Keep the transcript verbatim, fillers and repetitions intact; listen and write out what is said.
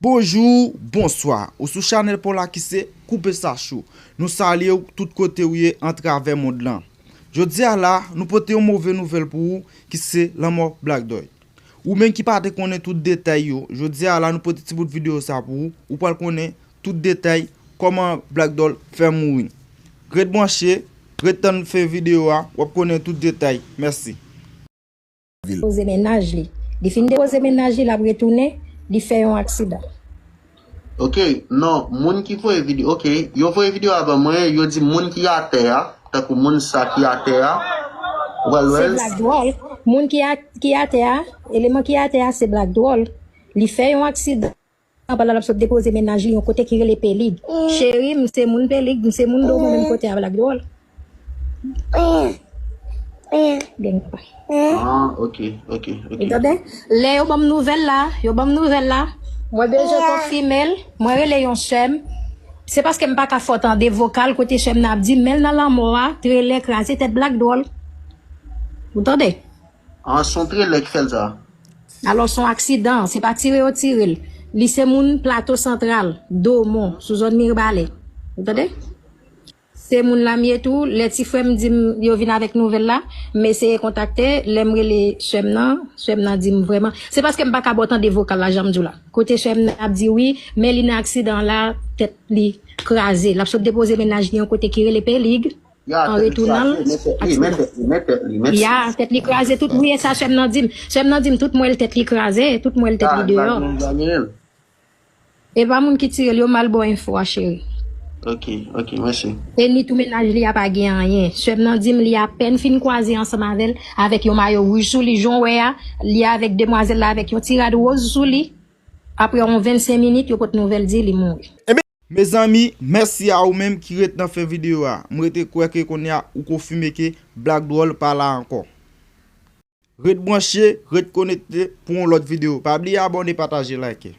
Bonjou, bonswa. Ou sou chanèl pa w la ki se Koupe Sa Cho. Nou salye w tout kote w ye antravè mond lan. Jodi a la, nou pote yon move nouvèl pou ou ki se lanmò Black Doll. Ou menm ki pa te konnen tout detay yo, jodi a la nou pote ti bout videyo sa pou ou. Ou pral konnen tout detay kòman Black Doll fè mouri. Ret branche, ret tann fen videyo a, w ap konnen tout detay. Mèsi. Depoze mennaj li. Li fin depoze mennaj li, l ap retounen, li fè yon aksidan. Ok, non, moun ki voye videyo, ok, yo voye videyo a ban mwen, yo di moun ki atè a, tankou moun sa ki atè a, ou pral wè Se l. Black Doll. Moun ki, a, ki atè a, eleman ki atè a, se Black Doll. Li fè yon aksidan pandan l ap sot depoze mennaj li yon kote ki rele Pelig. Cheri, m se moun Pelig, m se moun Domon, menm kote a Black Doll. Gen pa. Ah, ok, ok, ok. Ou tande? Lè yo ban m nouvèl la, yo ban m nouvèl la, mwen bezwen konfime l, mwen rele yon sè m. Se paske m pa ka fè w tande vokal kote sè m nan ap di m, men l nan lanmò a, trelè kraze tèt Black Doll. Ou tande? Ah, se yon trelè ki fè l sa. Alò, se yon aksidan, se pa tire yo tire l. Li se moun Plato Santral, Domon, sou zòn Mibalè. Ou tande? Se moun la m ye tou, lè ti frè m di m yo vin avèk nouvèl la, m eseye kontakte, lè m rele sè m nan, sè m nan di m vrèman. Se paske m pa ka ba w tande vokal la, jan m di w la. Kote sè m nan ap di wi, men li nan aksidan la, tèt li kraze. L ap sot depoze mennaj li yon kote ki rele Pelig, Ya, an tèt li retounan kraze, men tèt li, men tèt li, men tèt li, men tèt li. Ya, tèt li kraze, tout wi, e sa sè m nan di m. Sè m nan di m tout mwen l tèt li kraze, tout mwen l tèt Ah, li deyò. Black Doll gade l. E pa moun ki tire l, yo mal ba w enfo a, cheri. Ok, ok, mèsi. E ni tou mennaj li a pa gen anyen. Sè m nan di m li apèn fin kwaze ansanm avè l, avèk yon mayo wouj sou li, jan w wè a, li avèk demwazèl la avèk yon ti rad woz sou li. Apre yon vennsenk minit, yo pot nouvèl di li mouri. Mezanmi, mèsi a ou menm ki ret nan fen videyo a. M rete kwè ke kounye a ou konfime ke Black Doll pa la ankò. Ret branche, ret konekte pou yon lòt videyo. Pa bliye abòne, pataje, like.